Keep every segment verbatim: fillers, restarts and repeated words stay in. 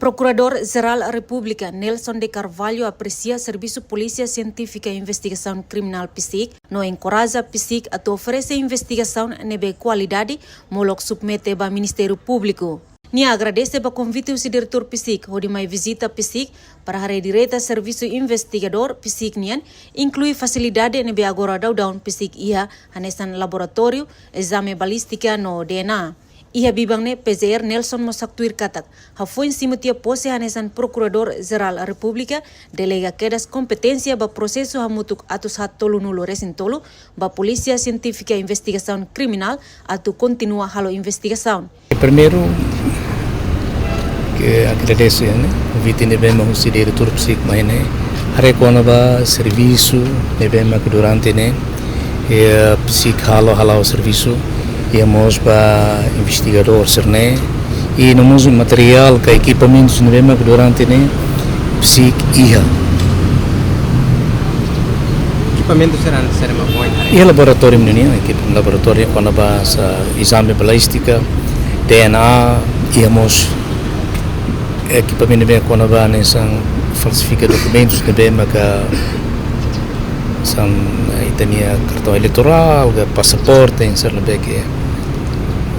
Prokuradór Jerál Repúblika Nelson de Carvalho apresia Servisu Polísia Sientífika Investigasaun Kriminál, PSIK, no enkoraja PSIK atu oferese investigasaun ne'ebé kualidade, molok submete ba Ministériu Públiku. Nia agradese ba konvite husi diretór PSIK hodi mai vizita PSIK para haree direta servisu investigadór PSIK nian, inklui fasilidade ne'ebé agora daudaun PSIK iha, hanesan laboratóriu, ezame balístika no D N A. Iha biban ne'e, P J R Nelson mós haktuir katak, hafoin simu tiha pose hanesan Prokuradór Jerál Repúblika, delega kedas kompeténsia ba prosesu hamutuk atus haat tolunulu resin tolu ba Polísia Sientífika Investigasaun Kriminál atu kontinua halo investigasaun. Primeiru, ke agradese, ne'e, konvite ne'ebé mak husi diretór PSIK mai ne'e, haree kona-ba servisu ne'ebé mak durante ne'e, eh, PSIK halo, hala'o servisu, i mós ba investigadór sira-ne'e, i no mós materiál ka ekipamentus ne'ebé mak durante ne'e PSIK iha. Ekipamentu sira-ne'e, sira-ne'e mak oin haree? Iha laboratóriu nian, ekipa laboratóriu kona-ba hanesan ezame balístika, D N A, i mós ekipamentu ne'ebé kona-ba hanesan falsifika dokumentus ne'ebé maka hanesan, eh, ita-nia kartaun eleitorál, ka pasaporte, hanesan ne'ebé ke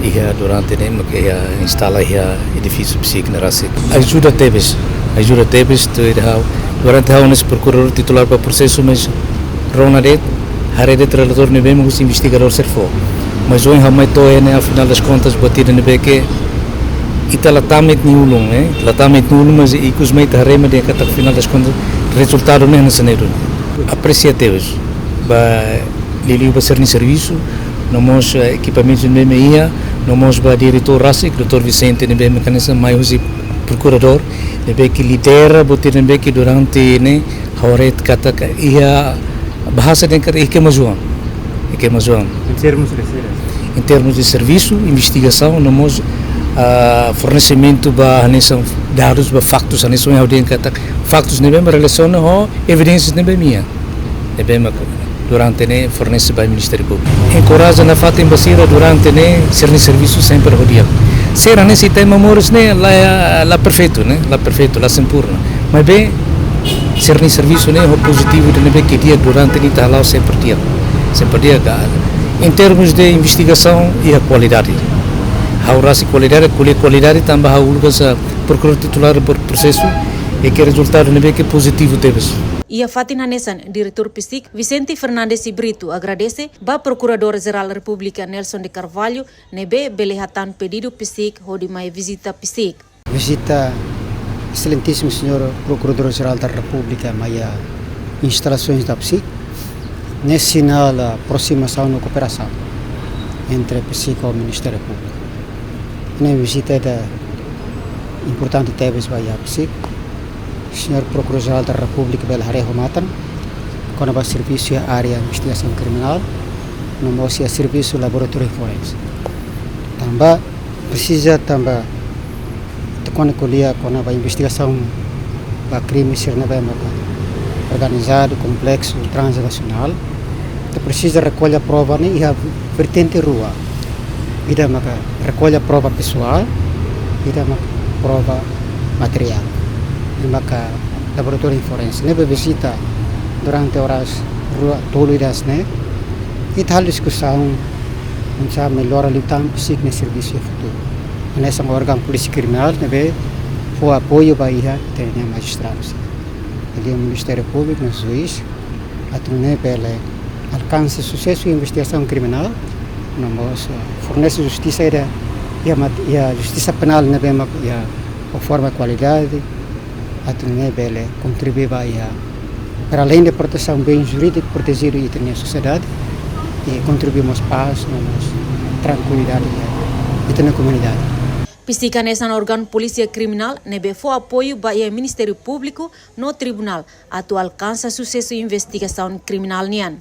iha durante ne'e, maka iha instala iha edifísiu PSIK ne'e rasik. Ajuda tebes, ajuda tebes, tuir ha'u. Durante ha'u hanesan prokuradór titulár ba prosesu, mas rona de'it, haree de'it relatóriu ne'ebé mak husi investigadór sira fó. Mas ohin ha'u mai to'o iha ne'e, afinál das contas, buat ida ne'ebé ke ita la tama iha nia ulun, eh? La tama iha nia ulun, mas ikus mai ita haree mak dehan katak, afinál das contas, rezultadu ne'e hanesan ne'e duni. Apresia tebes ba liuliu ba sira-nia servisu, no mós, eh, ekipamentu ne'ebé mak iha, no mós ba diretór rasik, doutór Vicente, ne'ebé mak hanesan mai husi prokuradór, ne'ebé ke lidera buat ida ne'ebé ke durante ne'e ha'u haree katak iha, bahasa dehan katak iha kemajuan. Iha kemajuan. Em termos de servisu? Em termos de servisu, investigasaun, no mós, ah, fornesimentu ba hanesan dadus, ba faktus, hanesan ha'u dehan katak faktus ne'ebé mak relasiona ho evidénsias ne'ebé mak iha, ne'ebé mak durante ne'e fornese ba Ministériu Públiku. Enkoraja nafatin ba sira durante ne'e, sira-nia servisu sempre ho di'ak. Sira-ne'e, se ita ema moris ne'e, la, la perfeitu, ne'e, la perfeitu, la sempurna. Maibé, sira-nia servisu ne'e ho pozitivu ida ne'ebé ke di'ak durante ne'e ita hala'o sempre di'ak. Sempre di'ak ka. Em termos de investigasaun, iha kualidade. Ha'u rasik kualidade, ko'alia kualidade, tanba ha'u uluk hanesan prokuradór titulár ba prosesu, i ke rezultadu ne'ebé ke pozitivu tebes. Iha fatin hanesan, diretór PSIK, Vicente Fernandes Brito, agradese ba Prokuradór Jerál Repúblika Nelson de Carvalho, ne'ebé bele hatán pedidu PSIK hodi mai vizita PSIK. Vizita Exelentísimu Señór Prokuradór Jerál da Repúblika mai iha instalasoens da PSIK, ne'e sinál aproximasaun no kooperasaun entre PSIK ho Ministériu Públiku. Ne'e vizita ida importante tebes ba iha PSIK. Señór Prokuradór Jerál da Repúblika bele haree ho matan kona-ba servisu iha área investigasaun kriminál, no mós iha servisu laboratóriu forense. Tanba presiza, tanba ita kuandu ko'alia kona-ba investigasaun ba krime sira ne'ebé maka organizadu, kompleksu, transnasionál, ita presiza rekolla prova ne'e iha vertente rua. Ida maka rekolla prova pesoál, ida maka prova materiál. Ida maka laboratóriu forense. Ne'ebé vizita durante oras rua, tolu ida hanesan ne'e, ita halo diskusaun, oinsá mellora liután PSIK nia servisu iha futuru. Hanesan órgaun polísia kriminál ne'ebé fó apoiu ba iha ita-nia majistradus, iha Ministériu Públiku no juís, atu nune'e bele alkansa susesu investigasaun kriminál, no mós, eh, fornese justisa ida, iha mat-, iha justisa penál ne'ebé mak iha ho forma kualidade, atu nune'e bele kontribui ba iha, para além de protesaun bem jurídiku, protejidu ita-nia sosiedade, i kontribui mós pás, no mós trankuilidade iha ita-nia komunidade. PSIK hanesan órgaun polísia kriminál ne'ebé fó apoiu ba iha Ministériu Públiku no tribunál atu alkansa susesu investigasaun kriminál nian.